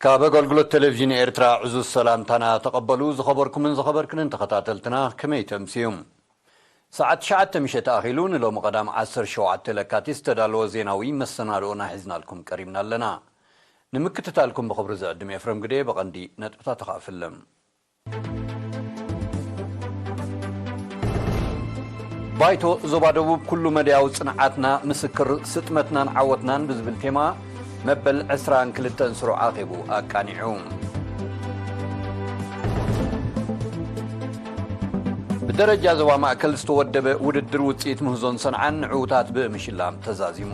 ካብ ኣገልግሎት ቴሌቪዥን ኤርትራ ዕዙዝ ሰላምታና ተቐበሉ። ዝኸበርኩምን ዝኸበርክንን ተኸታተልትና፣ ከመይ ተምስዩ? ሰዓት ትሽዓተ ምሸት ኣኺሉ፣ ንሎሚ ቀዳም ዓሰርተ ሸውዓተ ለካቲት ዝተዳለወ ዜናዊ መሰናድኦና ሒዝናልኩም ቀሪብና ኣለና። ንምክትታልኩም ብኽብሪ ዝዕድም ኤፍረም ግደ። ብቐንዲ ነጥብታት ተኻፍልም። ባይቶ ዞባ ደቡብ ኩሉ መድያዊ ጽንዓትና ምስክር ስጥመትናን ዓወትናን ብዝብል ቴማ መበል ዕስራን ክልተን ስሩዕ ኣኼቡ ኣቃኒዑ። ብደረጃ ዞባ ማእከል ዝተወደበ ውድድር ውጽኢት ምህዞን ሰንዓን ንዕዉታት ብምሽላም ተዛዚሙ።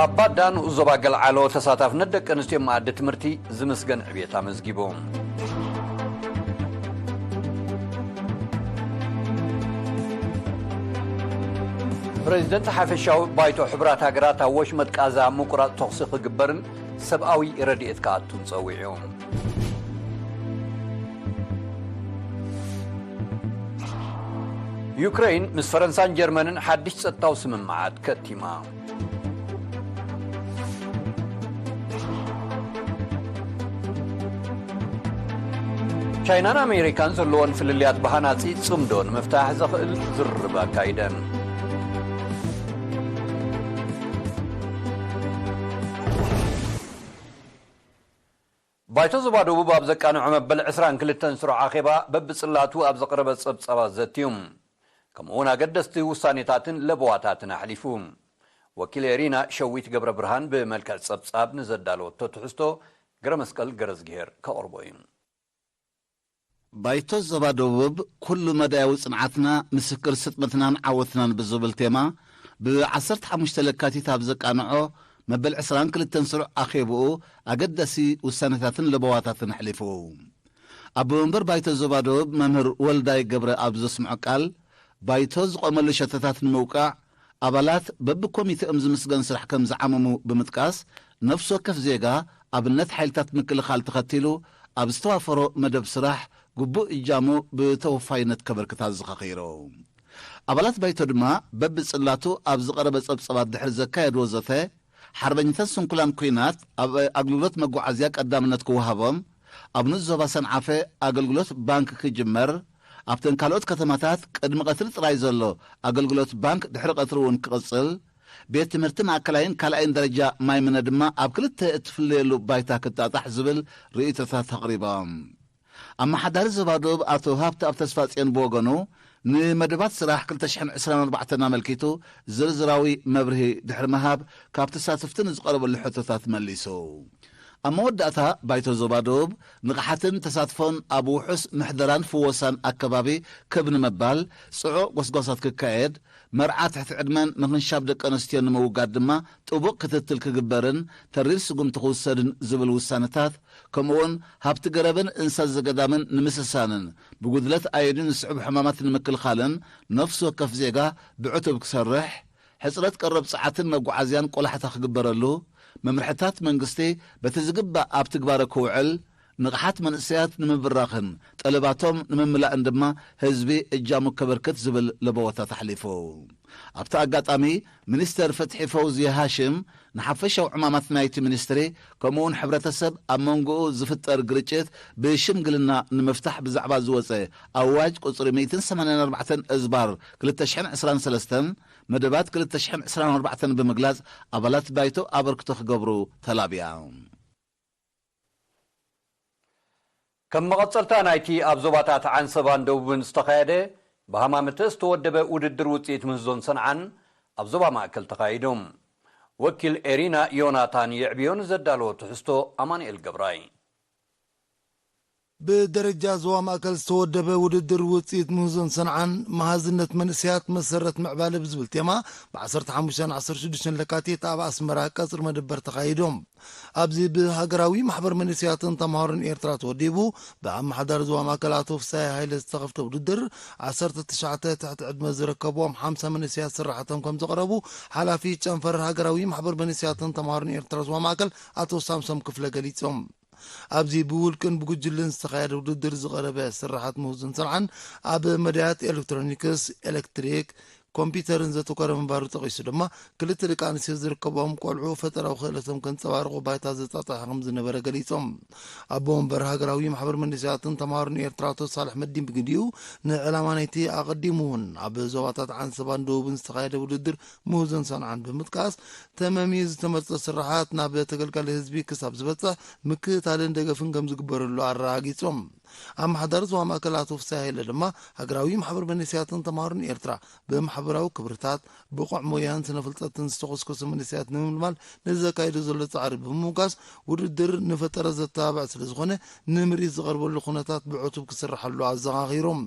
ኣብ ባዳ ንኡስ ዞባ ገልዓሎ ተሳታፍነት ደቂ ኣንስትዮ መኣዲ ትምህርቲ ዝምስገን ዕብየት ኣመዝጊቡ። ፕሬዚደንት ሓፈሻዊ ባይቶ ሕቡራት ሃገራት ኣብ ወሽመጥ ቃዛ ምቁራጽ ተኹሲ ክግበርን ሰብኣዊ ረድኤት ክኣቱን ጸዊዑ። ዩክረይን ምስ ፈረንሳን ጀርመንን ሓድሽ ጸጥታዊ ስምምዓት ከቲማ። ቻይናን ኣሜሪካን ዘለዎን ፍልልያት ብሃናጺ ጽምዶ ንምፍታሕ ዘኽእል ዝርርብ ኣካይደን። ባይቶ ዞባ ደቡብ ኣብ ዘቃንዖ መበል ዕስራን ክልተን ስሩዕ ኣኼባ በብጽላቱ ኣብ ዘቕረበ ጸብጻባት ዘትዩ። ከምኡውን ኣገደስቲ ውሳኔታትን ለበዋታትን ኣሕሊፉ። ወኪል ኤሪና ሸዊት ገብረ ብርሃን ብመልክዕ ጸብጻብ ንዘዳለወቶ ትሕዝቶ ግረ መስቀል ገረዝግሄር ከቕርቦ እዩ። ባይቶ ዞባ ደቡብ ኩሉ መዳያዊ ጽንዓትና ምስክር ስጥመትናን ዓወትናን ብዝብል ቴማ ብ ዓሰርተ ሓሙሽተ ለካቲት ኣብ ዘቃንዖ መበል ዕስራን ክልተን ስሩዕ ኣኼብኡ ኣገዳሲ ውሳኔታትን ለበዋታትን ኣሕሊፉ። ኣቦ መንበር ባይቶ ዞባ ደቡብ መምህር ወልዳይ ገብረ ኣብ ዘስምዖ ቃል፣ ባይቶ ዝቖመሉ ሸቶታት ንምውቃዕ ኣባላት በብኮሚቴኦም ዝምስገን ስራሕ ከም ዝዓመሙ ብምጥቃስ፣ ነፍሲ ወከፍ ዜጋ ኣብነት ሓይልታት ምክልኻል ተኸቲሉ ኣብ ዝተዋፈሮ መደብ ስራሕ ግቡእ እጃሙ ብተወፋይነት ከበርክት ኣዘኻኺሩ። ኣባላት ባይቶ ድማ በብጽላቱ ኣብ ዝቐረበ ጸብጻባት ድሕሪ ዘካየድዎ ዘተ፣ ሓርበኛታት ስንኩላን ኲናት ኣብ ኣገልግሎት መጓዓዝያ ቀዳምነት ክወሃቦም፣ ኣብ ንኡስ ዞባ ሰንዓፈ ኣገልግሎት ባንክ ክጅመር፣ ኣብተን ካልኦት ከተማታት ቅድሚ ቀትሪ ጥራይ ዘሎ ኣገልግሎት ባንክ ድሕሪ ቀትሪ እውን ክቕጽል፣ ቤት ትምህርቲ ማእከላይን ካልኣይን ደረጃ ማይምነ ድማ ኣብ ክልተ እትፍለየሉ ባይታ ክጣጣሕ ዝብል ርእይቶታት ኣቕሪቦም። ኣመሓዳሪ ዞባ ደቡብ ኣቶ ሃብተኣብ ተስፋጽዮን ብወገኑ፣ ንመደባት ስራሕ ክልተ ሽሕን ዕስራን ኣርባዕተን ኣመልኪቱ ዝርዝራዊ መብርሂ ድሕሪ ምሃብ፣ ካብ ተሳተፍቲ ንዝቐረበሉ ሕቶታት መሊሱ። ኣብ መወዳእታ፣ ባይቶ ዞባ ደቡብ ንቕሓትን ተሳትፎን ኣብ ውሑስ ምሕደራን ፍወሳን ኣከባቢ ክብ ንምባል ጽዑቕ ጎስጓሳት ክካየድ፣ መርዓ ትሕቲ ዕድመን ምኽንሻብ ደቂ ኣንስትዮን ንምውጋድ ድማ ጥቡቕ ክትትል ክግበርን ተሪር ስጉምቲ ክውሰድን ዝብል ውሳነታት፣ ከምኡውን ሃብቲ ገረብን እንስሳ ዘገዳምን ንምስሳንን ብጉድለት ኣየድን ዝስዕቡ ሕማማት ንምክልኻልን ነፍሲ ወከፍ ዜጋ ብዕቱብ ክሰርሕ፣ ሕጽረት ቀረብ ጸዓትን መጓዓዝያን ቆላሕታ ክግበረሉ፣ መምርሕታት መንግስቲ በቲ ዝግባእ ኣብ ትግባረ ክውዕል፣ ንቕሓት መንእሰያት ንምብራኽን ጠለባቶም ንምምላእን ድማ ህዝቢ እጃሙ ከበርክት ዝብል ለበዋታት ኣሕሊፉ። ኣብቲ ኣጋጣሚ፣ ሚኒስተር ፍትሒ ፈውዝየ ሃሽም ንሓፈሻዊ ዕማማት ናይቲ ሚኒስትሪ፣ ከምኡውን ሕብረተሰብ ኣብ መንጎኡ ዝፍጠር ግርጭት ብሽምግልና ንምፍታሕ ብዛዕባ ዝወጸ ኣዋጅ ቁጽሪ ሚእትን ሰማንያን ኣርባዕተን እዝባር ክልተ ሽሕን ዕስራን ሰለስተን፣ መደባት ክልተ ሽሕን ዕስራን ኣርባዕተን ብምግላጽ፣ ኣባላት ባይቶ ኣበርክቶ ክገብሩ ተላብያ። ከም መቐጸልታ ናይቲ ኣብ ዞባታት ዓንሰባን ደቡብን ዝተኻየደ ብሃማመተ ዝተወደበ ውድድር ውጽኢት ምህዞን ሰንዓን ኣብ ዞባ ማእከል ተኻይዱ። ወኪል ኤሪና ዮናታን የዕብዮን ዘዳለዎ ትሕዝቶ ኣማኑኤል ገብራይ። ብደረጃ ዞባ ማእከል ዝተወደበ ውድድር ውጽኢት ምህዞን ሰንዓን መሃዝነት መንእሰያት መሰረት ምዕባለ ብዝብል ቴማ ብ ዓሰርተ ሓሙሽተን ዓሰርተ ሽዱሽተን ለካቲት ኣብ ኣስመራ ቀጽሪ መደበር ተኻይዶም። ኣብዚ ብሃገራዊ ማሕበር መንእሰያትን ተምሃሮን ኤርትራ ተወዲቡ፣ ብኣመሓዳሪ ዞባ ማእከል ኣቶ ፍሳይ ሃይለ ዝተኸፍተ ውድድር፣ ዓሰርተ ትሽዓተ ትሕቲ ዕድመ ዝርከብዎም ሓምሳ መንእሰያት ስራሓቶም ከም ዘቕረቡ፣ ሓላፊ ጨንፈር ሃገራዊ ማሕበር መንእሰያትን ተምሃሮን ኤርትራ ዞባ ማእከል ኣቶ ሳምሶም ክፍለ ገሊጾም። ኣብዚ ብውልቅን ብጉጅልን ዝተኻየደ ውድድር ዝቐረበ ስራሓት ምህዞን ሰንዓን ኣብ መዳያት ኤሌክትሮኒክስ፣ ኤሌክትሪክ፣ ኮምፒውተርን ዘተኮረ ምንባሩ ጠቒሱ ድማ፣ ክልተ ደቂ ኣንስትዮ ዝርከብኦም ቆልዑ ፈጠራዊ ክእለቶም ከንጸባርቑ ባይታ ዘጣጥሐ ከም ዝነበረ ገሊጾም። ኣቦ ወንበር ሃገራዊ ማሕበር መንእሰያትን ተምሃሮን ኤርትራ ኣቶ ሳልሕ መዲን ብግዲኡ፣ ንዕላማ ናይቲ ኣቐዲሙ እውን ኣብ ዞባታት ዓንሰባን ደቡብን ዝተኻየደ ውድድር ምህዞን ሰንዓን ብምጥቃስ፣ ተመምዩ ዝተመርጸ ስርሓት ናብ ተገልጋሊ ህዝቢ ክሳብ ዝበጽሕ ምክትታልን ደገፍን ከም ዝግበረሉ ኣረጋጊጾም። ኣመሓዳሪ ዞባ ማእከል ኣቶ ፍስሃ ሃይለ ድማ፣ ሃገራዊ ማሕበር መንእሰያትን ተምሃሮን ኤርትራ ብማሕበራዊ ክብርታት፣ ብቑዕ ሞያን ስነ ፍልጠትን ዝተኾስኮሱ መንእሰያት ንምምልማል ንዘካይዶ ዘሎ ጻዕሪ ብምምጓስ፣ ውድድር ንፈጠራ ዘተባብዕ ስለ ዝኾነ፣ ንምርኢት ዝቐርበሉ ኩነታት ብዕቱብ ክስርሓሉ ኣዘኻኺሮም።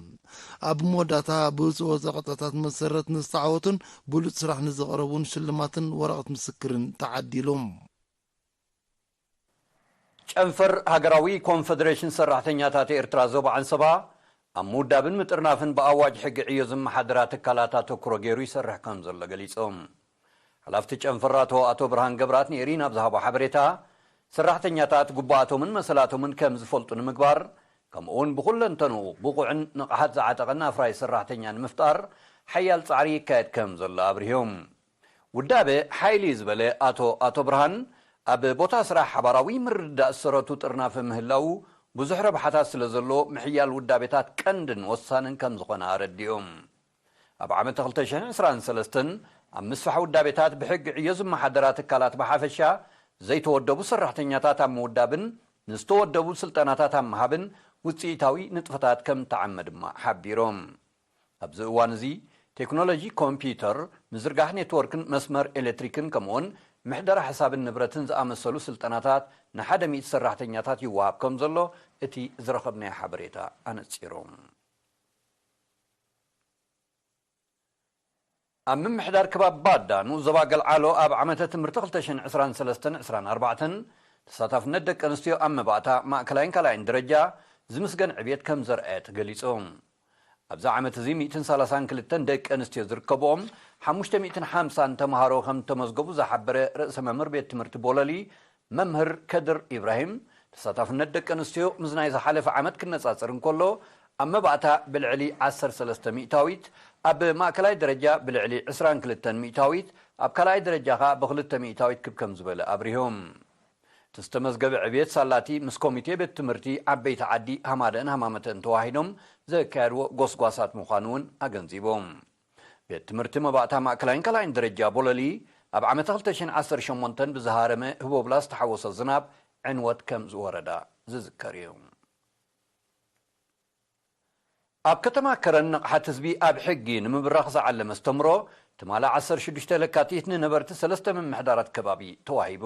ኣብ መወዳእታ፣ ብዝወጸ ቐጠታት መሰረት ንዝተዓወቱን ብሉጽ ስራሕ ንዘቕረቡን ሽልማትን ወረቐት ምስክርን ተዓዲሎም። ጨንፈር ሃገራዊ ኮንፈደሬሽን ሰራሕተኛታት ኤርትራ ዞባ ዓንሰባ፣ ኣብ ምውዳብን ምጥርናፍን ብኣዋጅ ሕጊ ዕዮ ዝመሓደራ ትካላት ኣተኩሮ ገይሩ ይሰርሕ ከም ዘሎ ገሊጾም። ሓላፍቲ ጨንፈር ኣቶ ኣቶ ብርሃን ገብራት ንኤሪና ኣብ ዝሃቦ ሓበሬታ፣ ሰራሕተኛታት ግቡኣቶምን መሰላቶምን ከም ዝፈልጡ ንምግባር፣ ከምኡውን ብኹለንተንኡ ብቑዕን ንቕሓት ዝዓጠቐን ኣፍራይ ሰራሕተኛ ንምፍጣር ሓያል ጻዕሪ ይካየድ ከም ዘሎ ኣብሪሆም። ውዳበ ሓይሊ እዩ ዝበለ ኣቶ ኣቶ ብርሃን፣ ኣብ ቦታ ስራሕ ሓባራዊ ምርድዳእ ዝሰረቱ ጥርናፈ ምህላው ብዙሕ ረብሓታት ስለ ዘሎ፣ ምሕያል ውዳቤታት ቀንድን ወሳንን ከም ዝኾነ ኣረዲኦም። ኣብ ዓመት ክልተ ሽሕን ዕስራን ሰለስተን ኣብ ምስፋሕ ውዳቤታት ብሕጊ ዕዮ ዝመሓደራ ትካላት ብሓፈሻ፣ ዘይተወደቡ ሰራሕተኛታት ኣብ ምውዳብን ንዝተወደቡ ስልጠናታት ኣብ ምሃብን ውፅኢታዊ ንጥፈታት ከም እተዓመ ድማ ሓቢሮም። ኣብዚ እዋን እዚ፣ ቴክኖሎጂ ኮምፒውተር፣ ምዝርጋሕ ኔትወርክን መስመር ኤሌክትሪክን ከምኡውን ምሕደራ ሕሳብን ንብረትን ዝኣመሰሉ ስልጠናታት ንሓደ ሚእቲ ሰራሕተኛታት ይወሃብ ከም ዘሎ እቲ ዝረኸብናዮ ሓበሬታ ኣነጺሩ። ኣብ ምምሕዳር ከባቢ ባዳ ንኡስ ዞባ ገልዓሎ ኣብ ዓመተ ትምህርቲ ክልተ ሽሕን ዕስራን ሰለስተን ዕስራን ኣርባዕተን ተሳታፍነት ደቂ ኣንስትዮ ኣብ መባእታ ማእከላይን ካልኣይን ደረጃ ዝምስገን ዕብየት ከም ዘርኣየ ተገሊጹ። ኣብዚ ዓመት እዚ ሚእትን ሰላሳን ክልተን ደቂ ኣንስትዮ ዝርከብኦም ሓሙሽተ ሚእትን ሓምሳን ተምሃሮ ከም እተመዝገቡ ዝሓበረ ርእሰ መምህር ቤት ትምህርቲ ቦለሊ መምህር ከድር ኢብራሂም፣ ተሳታፍነት ደቂ ኣንስትዮ ምስ ናይ ዝሓለፈ ዓመት ክነጻጸር እንከሎ፣ ኣብ መባእታ ብልዕሊ ዓሰርተ ሰለስተ ሚእታዊት፣ ኣብ ማእከላይ ደረጃ ብልዕሊ ዕስራን ክልተን ሚእታዊት፣ ኣብ ካልኣይ ደረጃ ከኣ ብክልተ ሚእታዊት ክብ ከም ዝበለ ኣብሪሆም። እቲ ዝተመዝገበ ዕብየት ሳላቲ ምስ ኮሚቴ ቤት ትምህርቲ ዓበይቲ ዓዲ ሃማደን ሃማመተን ተዋሂዶም ዘካየድዎ ጎስጓሳት ምዃኑ እውን ኣገንዚቦም። ቤት ትምህርቲ መባእታ ማእከላይን ካልኣይን ደረጃ ቦለሊ ኣብ ዓመተ ክልተ ሽሕን ዓሰርተ ሸሞንተን ብዝሃረመ ህቦብላ ዝተሓወሶ ዝናብ ዕንወት ከም ዝወረዳ ዝዝከር እዩ። ኣብ ከተማ ከረን ንቕሓት ህዝቢ ኣብ ሕጊ ንምብራኽ ዝዓለመ ኣስተምሮ ትማሊ ዓሰርተ ሽዱሽተ ለካቲት ንነበርቲ ሰለስተ ምምሕዳራት ከባቢ ተዋሂቡ።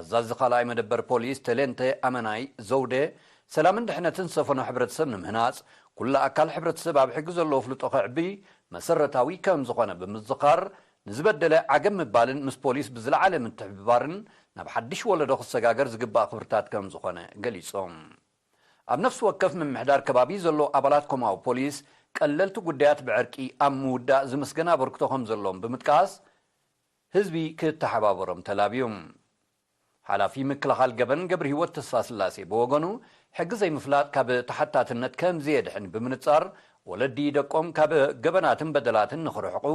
ኣዛዚ ካልኣይ መደበር ፖሊስ ተሌንተ ኣመናይ ዘውደ፣ ሰላምን ድሕነትን ዝሰፈኖ ሕብረተሰብ ንምህናጽ፣ ኩሉ ኣካል ሕብረተሰብ ኣብ ሕጊ ዘለዎ ኣፍልጦ ከዕቢ መሰረታዊ ከም ዝኾነ ብምዝኻር፣ ንዝበደለ ዓገብ ምባልን ምስ ፖሊስ ብዝለዓለ ምትሕብባርን ናብ ሓድሽ ወለዶ ክሰጋገር ዝግባእ ክብርታት ከም ዝኾነ ገሊጾም። ኣብ ነፍሲ ወከፍ ምምሕዳር ከባቢ ዘለዉ ኣባላት ኮማዊ ፖሊስ ቀለልቲ ጉዳያት ብዕርቂ ኣብ ምውዳእ ዝምስገን ኣበርክቶ ከም ዘለዎም ብምጥቃስ፣ ህዝቢ ክተሓባበሮም ተላብዩ። ሓላፊ ምክልኻል ገበን ገብረ ህይወት ተስፋስላሴ ብወገኑ፣ ሕጊ ዘይምፍላጥ ካብ ተሓታትነት ከም ዘየድሕን ብምንጻር፣ ወለዲ ደቆም ካብ ገበናትን በደላትን ንኽርሕቑ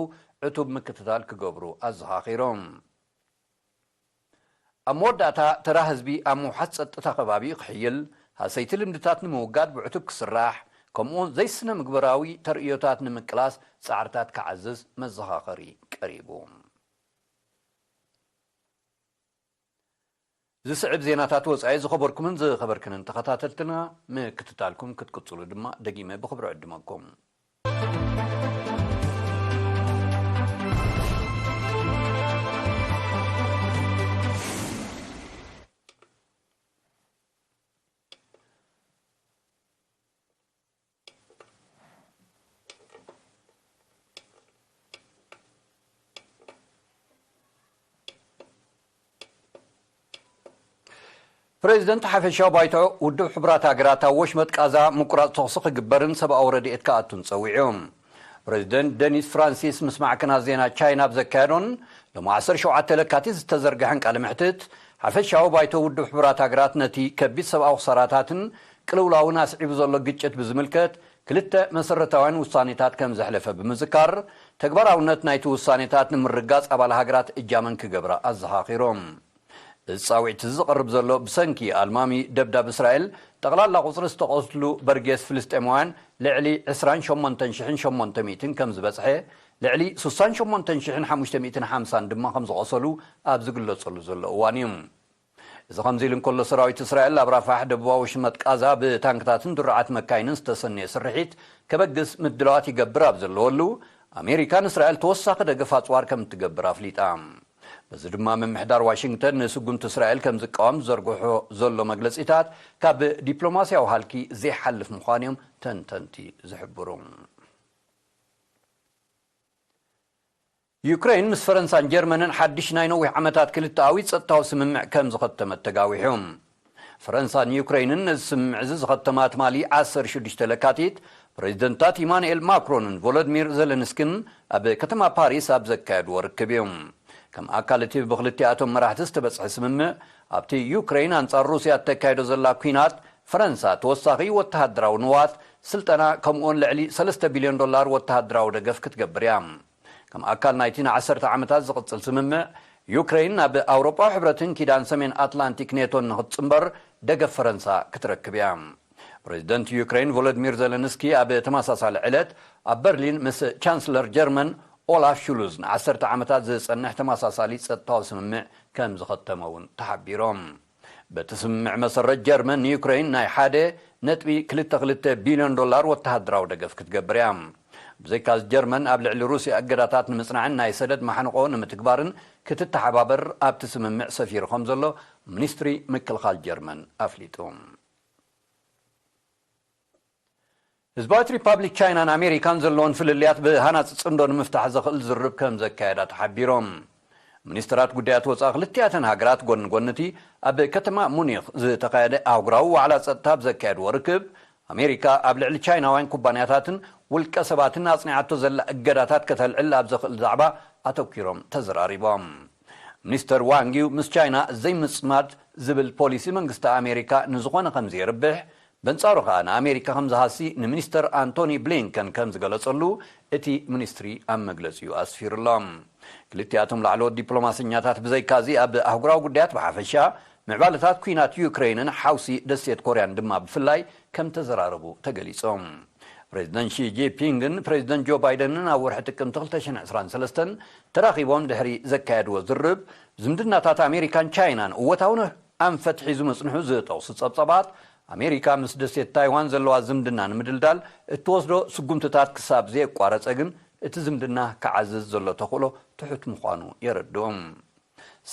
ዕቱብ ምክትታል ክገብሩ ኣዘኻኺሮም። ኣብ መወዳእታ፣ ተራ ህዝቢ ኣብ ምውሓስ ጸጥታ ከባቢኡ ክሕይል፣ ሃሰይቲ ልምድታት ንምውጋድ ብዕቱብ ክስራሕ፣ ከምኡውን ዘይስነ ምግባራዊ ተርእዮታት ንምቅላስ ጻዕርታት ክዓዝዝ መዘኻኸሪ ቀሪቡ። ዝስዕብ ዜናታት ወጻኢ ዝኸበርኩምን ዝኸበርክንን ተኸታተልትና፣ ምክትታልኩም ክትቅጽሉ ድማ ደጊመ ብኽብሪ ዕድመኩም። ፕሬዚደንት ሓፈሻዊ ባይቶ ውድብ ሕቡራት ሃገራት ኣብ ወሽመጥ ቃዛ ምቁራጽ ተኹሲ ክግበርን ሰብኣዊ ረድኤት ክኣቱን ጸዊዑ። ፕሬዚደንት ደኒስ ፍራንሲስ ምስ ማዕከናት ዜና ቻይና ኣብ ዘካየዶን ሎም ዓሰርተ ሸውዓተ ለካቲት ዝተዘርግሐን ቃለ መሕትት፣ ሓፈሻዊ ባይቶ ውድብ ሕቡራት ሃገራት ነቲ ከቢድ ሰብኣዊ ክሳራታትን ቅልውላውን ኣስዒቡ ዘሎ ግጭት ብዝምልከት ክልተ መሰረታውያን ውሳኔታት ከም ዘሕለፈ ብምዝካር፣ ተግባራውነት ናይቲ ውሳኔታት ንምርጋጽ ኣባል ሃገራት እጃመን ክገብራ ኣዘኻኺሩ። እዚ ጻውዒት እዚ ዝቐርብ ዘሎ ብሰንኪ ኣልማሚ ደብዳብ እስራኤል፣ ጠቕላላ ቁጽሪ ዝተቐትሉ በርጌስ ፍልስጤማውያን ልዕሊ ዕስራን ሸሞንተን ሽሕን ሸሞንተ ሚእትን ከም ዝበጽሐ፣ ልዕሊ ሱሳን ሸሞንተን ሽሕን ሓሙሽተ ሚእትን ሓምሳን ድማ ከም ዝቖሰሉ ኣብ ዝግለጸሉ ዘሎ እዋን እዩ። እዚ ከምዚ ኢሉ እንከሎ፣ ሰራዊት እስራኤል ኣብ ራፋሕ ደቡባዊ ሽመጥ ቃዛ ብታንክታትን ድሩዓት መካይንን ዝተሰነየ ስርሒት ከበግስ ምድላዋት ይገብር ኣብ ዘለወሉ፣ ኣሜሪካ ንእስራኤል ተወሳኺ ደገፍ ኣጽዋር ከም እትገብር ኣፍሊጣ። በዚ ድማ ምምሕዳር ዋሽንግተን ንስጉምቲ እስራኤል ከም ዝቃወም ዝዘርግሖ ዘሎ መግለጺታት ካብ ዲፕሎማስያዊ ሃልኪ ዘይሓልፍ ምዃኑ እዮም ተንተንቲ ዝሕብሩ። ዩክሬን ምስ ፈረንሳን ጀርመንን ሓድሽ ናይ ነዊሕ ዓመታት ክልተኣዊ ጸጥታዊ ስምምዕ ከም ዝኸተመት ተጋዊሑ። ፈረንሳን ዩክሬንን ነዚ ስምምዕ እዚ ዝኸተማ ትማሊ ዓሰርተ ሽዱሽተ ለካቲት፣ ፕሬዚደንታት ኢማኑኤል ማክሮንን ቮሎዲሚር ዘለንስኪን ኣብ ከተማ ፓሪስ ኣብ ዘካየድዎ ርክብ እዩ። ከም ኣካል እቲ ብክልቲኣቶም መራሕቲ ዝተበጽሐ ስምምዕ፣ ኣብቲ ዩክሬን ኣንጻር ሩስያ እተካይዶ ዘላ ኲናት፣ ፈረንሳ ተወሳኺ ወተሃደራዊ ንዋት፣ ስልጠና፣ ከምኡውን ልዕሊ ሰለስተ ቢልዮን ዶላር ወተሃደራዊ ደገፍ ክትገብር እያ። ከም ኣካል ናይቲ ንዓሰርተ ዓመታት ዝቕጽል ስምምዕ፣ ዩክሬን ናብ ኣውሮጳዊ ሕብረትን ኪዳን ሰሜን ኣትላንቲክ ኔቶን ንኽትጽንበር ደገፍ ፈረንሳ ክትረክብ እያ። ፕሬዚደንት ዩክሬን ቮሎዲሚር ዘለንስኪ ኣብ ተመሳሳሊ ዕለት ኣብ በርሊን ምስ ቻንስለር ጀርመን ኦላፍ ሹሉዝ ንዓሰርተ ዓመታት ዝጸንሕ ተመሳሳሊ ጸጥታዊ ስምምዕ ከም ዝኸተመ እውን ተሓቢሮም። በቲ ስምምዕ መሰረት፣ ጀርመን ንዩክሬን ናይ ሓደ ነጥቢ ክልተ ክልተ ቢልዮን ዶላር ወተሃደራዊ ደገፍ ክትገብር እያ። ብዘይካዚ፣ ጀርመን ኣብ ልዕሊ ሩስያ እገዳታት ንምጽናዕን ናይ ሰደድ ማሕንቆ ንምትግባርን ክትተሓባበር ኣብቲ ስምምዕ ሰፊሩ ከም ዘሎ ሚኒስትሪ ምክልኻል ጀርመን ኣፍሊጡ። ህዝባዊት ሪፓብሊክ ቻይናን ኣሜሪካን ዘለወን ፍልልያት ብሃናጺ ጽምዶ ንምፍታሕ ዘኽእል ዝርርብ ከም ዘካየዳ ተሓቢሮም። ሚኒስትራት ጉዳያት ወጻኢ ክልቲኣተን ሃገራት ጎኒ ጎኒ እቲ ኣብ ከተማ ሙኒኽ ዝተኻየደ ኣህጉራዊ ዋዕላ ጸጥታ ኣብ ዘካየድዎ ርክብ፣ ኣሜሪካ ኣብ ልዕሊ ቻይናውያን ኩባንያታትን ውልቀ ሰባትን ኣጽኒዓቶ ዘላ እገዳታት ከተልዕል ኣብ ዘኽእል ዛዕባ ኣተኲሮም ተዘራሪቦም። ሚኒስተር ዋንግ ዩ ምስ ቻይና ዘይምጽማድ ዝብል ፖሊሲ መንግስቲ ኣሜሪካ ንዝኾነ ከም ዘየርብሕ፣ በንጻሩ ከኣ ንኣሜሪካ ከም ዝሃሲ ንሚኒስተር ኣንቶኒ ብሊንከን ከም ዝገለጸሉ እቲ ሚኒስትሪ ኣብ መግለጺኡ ኣስፊሩ ኣሎ። ክልቲኣቶም ላዕለዎት ዲፕሎማሰኛታት ብዘይካዚ ኣብ ኣህጉራዊ ጉዳያት ብሓፈሻ፣ ምዕባለታት ኲናት ዩክሬንን ሓውሲ ደሴት ኮርያን ድማ ብፍላይ ከም ተዘራረቡ ተገሊጾም። ፕሬዚደንት ሺ ጂንፒንግን ፕሬዚደንት ጆ ባይደንን ኣብ ወርሒ ጥቅምቲ ክልተ ሽሕን ዕስራን ሰለስተን ተራኺቦም ድሕሪ ዘካየድዎ ዝርብ፣ ዝምድናታት ኣሜሪካን ቻይናን እወታውን ኣንፈት ሒዙ ምጽንሑ ዝጠቕሱ ጸብጻባት፣ ኣሜሪካ ምስ ደሴት ታይዋን ዘለዋ ዝምድና ንምድልዳል እትወስዶ ስጉምትታት ክሳብ ዘየቋረጸ ግን፣ እቲ ዝምድና ክዓዝዝ ዘሎ ተኽእሎ ትሑት ምዃኑ የረድኡ።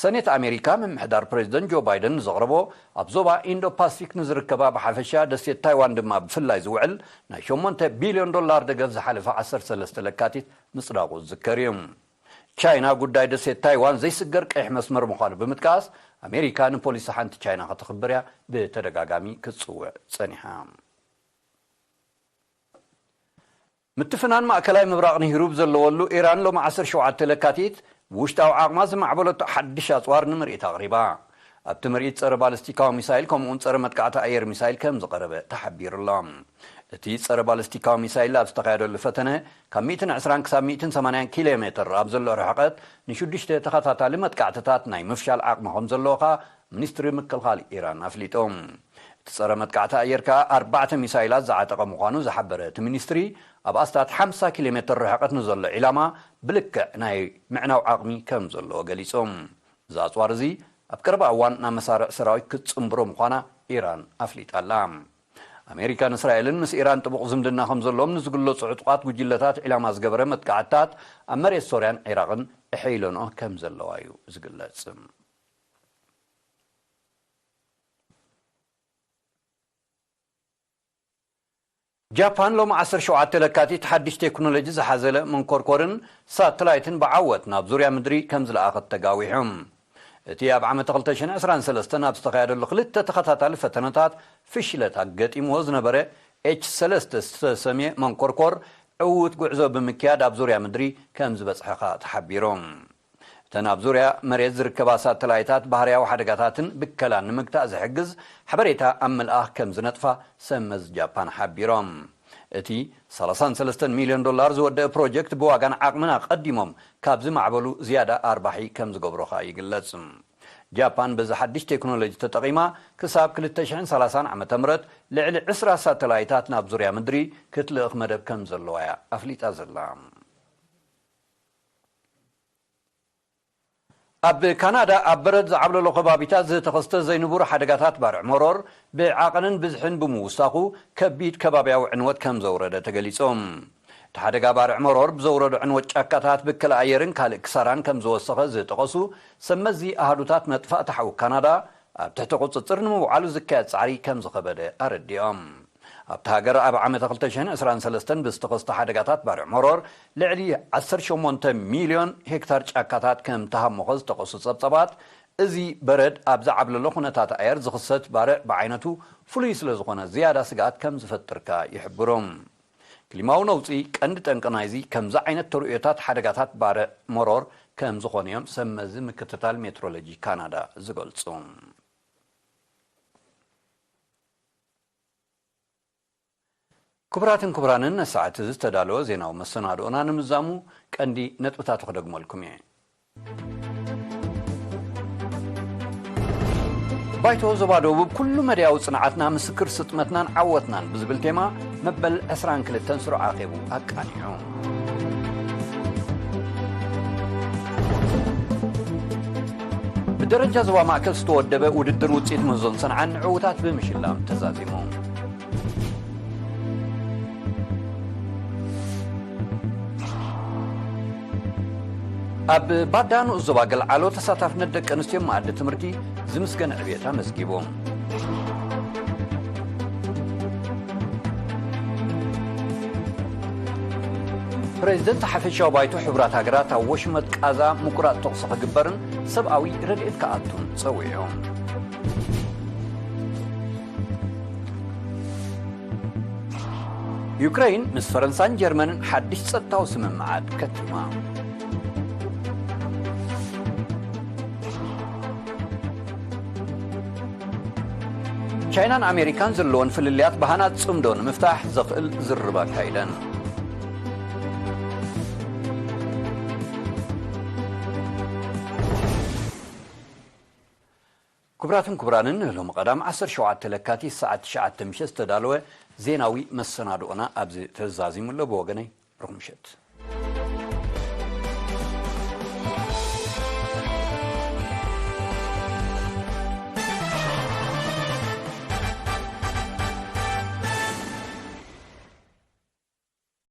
ሰኔት ኣሜሪካ፣ ምምሕዳር ፕሬዚደንት ጆ ባይደን ንዘቕረቦ፣ ኣብ ዞባ ኢንዶ ፓሲፊክ ንዝርከባ ብሓፈሻ፣ ደሴት ታይዋን ድማ ብፍላይ ዝውዕል ናይ ሸሞንተ ቢልዮን ዶላር ደገፍ ዝሓለፈ ዓሰርተ ሰለስተ ለካቲት ምጽዳቑ ዝዝከር እዩ። ቻይና ጉዳይ ደሴት ታይዋን ዘይስገር ቀይሕ መስመር ምዃኑ ብምጥቃስ፣ ኣሜሪካ ንፖሊሲ ሓንቲ ቻይና ከተኽብር እያ ብተደጋጋሚ ክትጽውዕ ጸኒሓ። ምትፍናን ማእከላይ ምብራቕ ንሂሩብ ዘለወሉ፣ ኢራን ሎሚ ዓሰርተ ሸውዓተ ለካቲት ብውሽጣዊ ዓቕማ ዝማዕበለቶ ሓድሽ ኣጽዋር ንምርኢት ኣቕሪባ። ኣብቲ ምርኢት፣ ጸረ ባሊስቲካዊ ሚሳይል ከምኡውን ጸረ መጥቃዕቲ ኣየር ሚሳይል ከም ዝቐረበ ተሓቢሩ ኣሎ። እቲ ጸረ ባሊስቲካዊ ሚሳይል ኣብ ዝተኻየደሉ ፈተነ፣ ካብ ሚእትን ዕስራን ክሳብ ሚእትን ሰማንያን ኪሎ ሜትር ኣብ ዘሎ ርሕቀት ንሽዱሽተ ተኸታታሊ መጥቃዕትታት ናይ ምፍሻል ዓቕሚ ከም ዘለዎ ከኣ ሚኒስትሪ ምክልኻል ኢራን ኣፍሊጡ። እቲ ጸረ መጥቃዕቲ ኣየር ከኣ ኣርባዕተ ሚሳይላት ዝዓጠቐ ምዃኑ ዝሓበረ እቲ ሚኒስትሪ፣ ኣብ ኣስታት ሓምሳ ኪሎ ሜትር ርሕቀት ንዘሎ ዒላማ ብልክዕ ናይ ምዕናው ዓቕሚ ከም ዘለዎ ገሊጹ። እዚ ኣጽዋር እዚ ኣብ ቀረባ እዋን ናብ መሳርዕ ሰራዊት ክትጽንብሮ ምዃና ኢራን ኣፍሊጣ ኣላ። ኣሜሪካን እስራኤልን ምስ ኢራን ጥቡቕ ዝምድና ከም ዘለዎም ንዝግለጹ ዕጡቓት ጉጅለታት ዒላማ ዝገበረ መጥቃዕትታት ኣብ መሬት ሶርያን ዒራቕን ኣሐይለንኦ ከም ዘለዋ እዩ ዝግለጽ። ጃፓን ሎሚ ዓሰርተ ሸውዓተ ለካቲት ሓድሽ ቴክኖሎጂ ዝሓዘለ መንኮርኮርን ሳተላይትን ብዓወት ናብ ዙርያ ምድሪ ከም ዝለኣኸት ተጋዊሑ። እቲ ኣብ ዓመተ ክልተ ሽሕን ዕስራን ሰለስተን ኣብ ዝተኻየደሉ ክልተ ተኸታታሊ ፈተነታት ፍሽለት ኣገጢምዎ ዝነበረ ኤች ሰለስተ ዝተሰምየ መንኮርኮር ዕዉት ጉዕዞ ብምክያድ ኣብ ዙርያ ምድሪ ከም ዝበጽሐ ከኣ ተሓቢሩ። እተን ኣብ ዙርያ መሬት ዝርከባ ሳተላይታት ባህርያዊ ሓደጋታትን ብከላን ንምግታእ ዝሕግዝ ሓበሬታ ኣብ ምልኣኽ ከም ዝነጥፋ ሰብ መዚ ጃፓን ሓቢሮም። እቲ ሰላሳን ሰለስተን ሚልዮን ዶላር ዝወደአ ፕሮጀክት ብዋጋን ዓቕምን ኣቐዲሞም ካብ ዝማዕበሉ ዝያዳ ኣርባሒ ከም ዝገብሮ ከኣ ይግለጽ። ጃፓን በዚ ሓድሽ ቴክኖሎጂ ተጠቒማ ክሳብ ክልተ ሽሕን ሰላሳን ዓመተ ምህረት ልዕሊ ዕስራ ሳተላይታት ናብ ዙርያ ምድሪ ክትልእኽ መደብ ከም ዘለዋ እያ ኣፍሊጣ ዘላ። ኣብ ካናዳ ኣብ በረድ ዝዓብለሎ ከባቢታት ዝተኸስተ ዘይንቡር ሓደጋታት ባርዕ መሮር ብዓቐንን ብዝሕን ብምውሳኹ ከቢድ ከባብያዊ ዕንወት ከም ዘውረደ ተገሊጾም። እቲ ሓደጋ ባርዕ መሮር ብዘውረዶ ዕንወት ጫካታት ብከለ ኣየርን ካልእ ክሳራን ከም ዝወሰኸ ዝጠቐሱ ሰመዚ ኣሃዱታት መጥፋእቲ ሓዊ ካናዳ ኣብ ትሕቲ ቁጽጽር ንምውዓሉ ዝካየድ ጻዕሪ ከም ዝኸበደ ኣረዲኦም። ኣብታ ሃገር ኣብ ዓመተ ክልተ ሽሕን ዕስራን ሰለስተን ብዝተኸስተ ሓደጋታት ባርዕ መሮር ልዕሊ ዓሰርተ ሸሞንተ ሚልዮን ሄክታር ጫካታት ከም ተሃሞኸ ዝጠቐሱ ጸብጸባት፣ እዚ በረድ ኣብ ዝዓብለሎ ኩነታት ኣየር ዝኽሰት ባርዕ ብዓይነቱ ፍሉይ ስለ ዝኾነ ዝያዳ ስግኣት ከም ዝፈጥር ከኣ ይሕብሩ። ክሊማዊ ነውጺ ቀንዲ ጠንቂ ናይዚ ከምዚ ዓይነት ተርእዮታት ሓደጋታት ባርዕ መሮር ከም ዝኾነ እዮም ሰብ መዚ ምክትታል ሜትሮሎጂ ካናዳ ዝገልጹ። ክቡራትን ክቡራንን፣ ነሰዓት እዚ ዝተዳለወ ዜናዊ መሰናድኦና ንምዛሙ ቀንዲ ነጥብታቱ ክደግመልኩም እየ። ባይቶ ዞባ ደቡብ ኩሉ መድያዊ ጽንዓትና ምስክር ስጥመትናን ዓወትናን ብዝብል ቴማ መበል ዕስራን ክልተን ስሩዕ ኣኼቡ ኣቃኒዑ። ብደረጃ ዞባ ማእከል ዝተወደበ ውድድር ውጽኢት ምህዞን ሰንዓን ንዕዉታት ብምሽላም ተዛዚሙ። ኣብ ባዳ ንኡስ ዞባ ገልዓሎ ተሳታፍነት ደቂ ኣንስትዮ መኣዲ ትምህርቲ ዝምስገን ዕብየት ኣመዝጊቡ። ፕሬዝደንት ሓፈሻዊ ባይቶ ሕቡራት ሃገራት ኣብ ወሽመጥ ቃዛ ምቁራጽ ተኹሲ ክግበርን ሰብኣዊ ረድኤት ክኣቱን ጸዊዑ። ዩክረይን ምስ ፈረንሳን ጀርመንን ሓድሽ ጸጥታዊ ስምምዓት ከቲማ። ቻይናን ኣሜሪካን ዘለወን ፍልልያት ብሃናጽ ጽምዶ ንምፍታሕ ዘኽእል ዝርርብ ኣካይደን። ክቡራትን ክቡራንን፣ ሎሚ ቀዳም ዓሰርተ ሸውዓተ ለካቲት ሰዓት ትሽዓተ ምሸት ዝተዳለወ ዜናዊ መሰናድኦና ኣብዚ ተዛዚሙ ኣሎ። ብወገነይ ርኹም ምሸት።